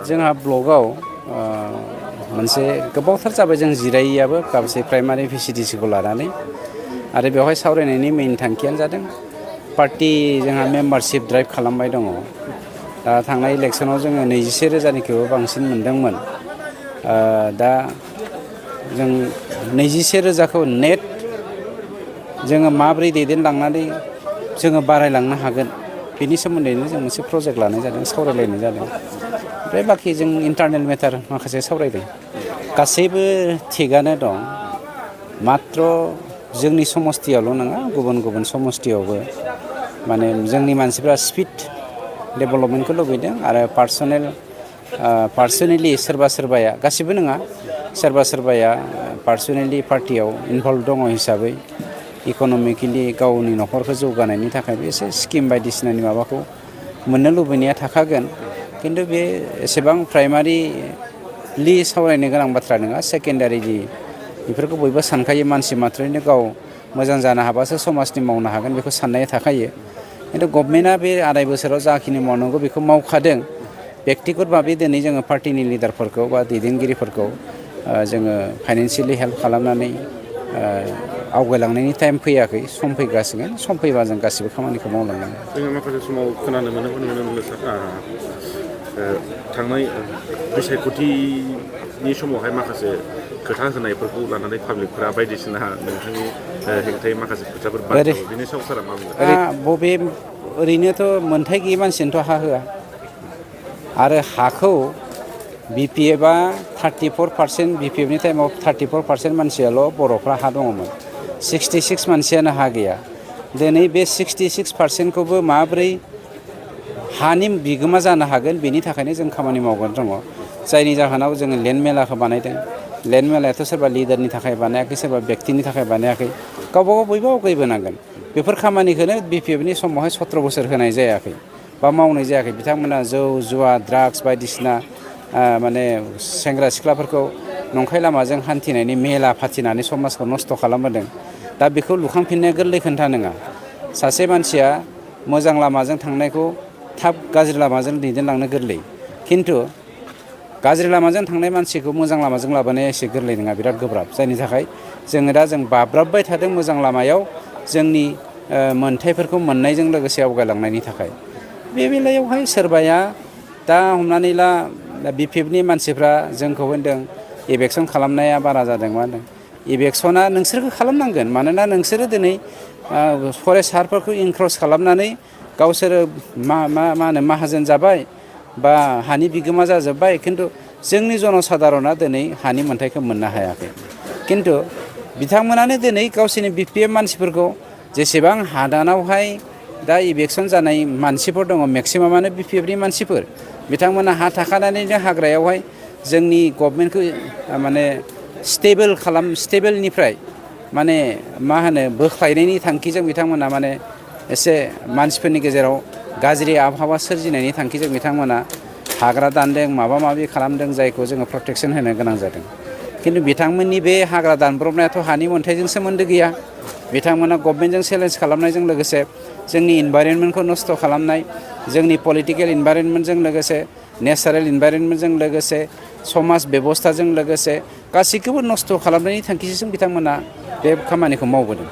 जोंहा ब्लगाव मोनसे गोबावथार जाबाय जों जिरायैयाबो गांसे प्राइमारि भिसिडिसिखौ लानानै आरो बेवहाय सावरायनायनि मेइन थांखियानो जादों पार्टी जोंहा मेम्बारशिप ड्राइभ खालामबाय दङ दा थांनाय इलेक्सनाव जोङो 21,000निख्रुइबो बांसिन मोनदोंमोन दा जों 21,000खौ नेट जोङो माबोरै दैदेनलांनानै जोङो बारायलांनो हागोन बेनि सोमोन्दैनो जों मोनसे प्रजेक्ट लानाय जादों सावरायलायनाय जादों ओमफ्राय बाखि जों इन्टारनेल मेटार माखासे सावरायदों गासैबो थिगानो दं मात्र जोंनि समस्तियावल' नङा गुबुन गुबुन समस्तियावबो माने जोंनि मानसिफ्रा स्पिड डेभेलपमेन्टखौ लुबैदों आरो पार्सनेलि सोरबा सोरबाया गासिबो नङा सोरबा सोरबाया पार्सनेलि पार्टियाव इनभल्भ दङ हिसाबै इक'नमिकेलि गावनि न'खरखौ जौगानायनि थाखाय एसे स्किम बायदिसिनानि माबाखौ मोननो लुबैनाया थाखागोन खिन्थु बे एसेबां प्राइमारिलि सावरायनो गोनां बाथ्रा नङा सेकेन्डारिलि बेफोरखौ बयबो सानखायो मानसि मात्रैनो गाव मोजां जानो हाबासो समाजनि मावनो हागोन बेखौ साननाया थाखायो खिन्थु गभर्नमेन्टआ बे 2.5 बोसोराव जाखिनि मावनांगौ बेखौ मावखादों बेक्तिगत भाबै दिनै जोङो पार्टिनि लिडारफोरखौ बा दैदेनगिरिफोरखौ जोङो फाइनेन्सियेलि हेल्प खालामनानै आवगायलांनायनि टाइम फैयाखै सम फैगासिनो सम फैबा जों गासिबो खामानिखौ मावलांनांगोन जोङो माखासे समाव खोनानो मोनो थांनाय बिसायख'थिनि समावहाय माखासे खोथा होनायफोरखौ लानानै पाब्लिकफोरा बायदिसिना नोंथांनि हेंथायै माखासे खोथाफोर बाथ्रा बेनि सायाव सारा मा बुङो बबे ओरैनोथ' मोन्थाय गैयै मानसिनोथ' हा होआ आरो हाखौ बिपिएफआ 34% बिपिएफनि टाइमाव 34% मानसियाल' बर'फ्रा हा दङमोन 66 मानसियानो हा गैया दिनै बे 66%खौबो माब्रै हानि बिगोमा जानो हागोन बेनि थाखायनो जों खामानि मावगासिनो दङ जायनि जाहोनाव जोङो लेन्ड मेलाखौ बानायदों लेन्ड मेलायाथ' सोरबा लिडारनि थाखाय बानायाखै सोरबा बेक्तिनि थाखाय बानायाखै गावबा गाव बयबो आवगायबोनांगोन बेफोर खामानिखौनो बिपिएफनि समावहाय 17 बोसोर होनाय जायाखै बा मावनाय जायाखै बिथांमोना जौ जुवा ड्राग्स बायदिसिना माने सेंग्रा सिख्लाफोरखौ नंखाय लामाजों हान्थिनायनि मेला फाथिनानै समाजखौ नस्थ' खालामबोदों दा बेखौ लुखांफिननाया गोरलै खोथा नङा सासे मानसिया मोजां लामाजों थांनायखौ थाब गाज्रि लामाजों दैदेनलांनो गोरलै खिन्थु गाज्रि लामाजों थांनाय मानसिखौ मोजां लामाजों लाबोनाया एसे गोरलै नङा बिराद गोब्राब जायनि थाखाय जोङो दा जों बाब्राबबाय थादों मोजां लामायाव जोंनि मोन्थायफोरखौ मोननायजों लोगोसे आवगायलांनायनि थाखाय बे बेलायावहाय सोरबाया दा हमनानै ला बिपिएफनि मानसिफ्रा जोंखौ होनदों इलेक्सन खालामनाया बारा जादों मा होनदों इलेक्सना नोंसोरखौ खालामनांगोन मानोना नोंसोरो दिनै फरेस्ट हारफोरखौ इनक्रस खालामनानै गावसोरो मा होनो माहाजोन जाबाय बा हानि बिगोमा जाजोब्बाय खिन्थु जोंनि जनसाधारना दिनै हानि मोन्थायखौ मोननो हायाखै खिन्थु बिथांमोनानो दिनै गावसोरनि बिपिएफ मानसिफोरखौ जेसेबां हादानावहाय दा इलेक्सन जानाय मानसिफोर दङ मेक्सिमामानो बिपिएफनि मानसिफोर बिथांमोना हा थाखानानैनो हाग्रायावहाय जोंनि गभर्नमेन्टखौ माने स्टेबोलनिफ्राय माने मा होनो बोख्लायनायनि थांखिजों बिथांमोना माने एसे मानसिफोरनि गेजेराव गाज्रि आबहावा सोरजिनायनि थांखिजों बिथांमोना हाग्रा दानदों माबा माबि खालामदों जायखौ जोङो प्रटेक्सन होनो गोनां जादों खिन्थु बिथांमोननि बे हाग्रा दानब्रबनायाथ' हानि मोन्थायजों सोमोन्दो गैया बिथांमोना गभर्नमेन्टजों चेलेन्ज खालामनायजों लोगोसे जोंनि इनभाइरनमेन्टखौ नस्थ' खालामनाय जोंनि पलिटिकेल इनभाइरनमेन्टजों लोगोसे नेचारेल इनभाइरनमेन्टजों लोगोसे समाज बेबस्थाजों लोगोसे गासैखौबो नस्थ' खालामनायनि थांखिजों बिथांमोना बे खामानिखौ मावबोदों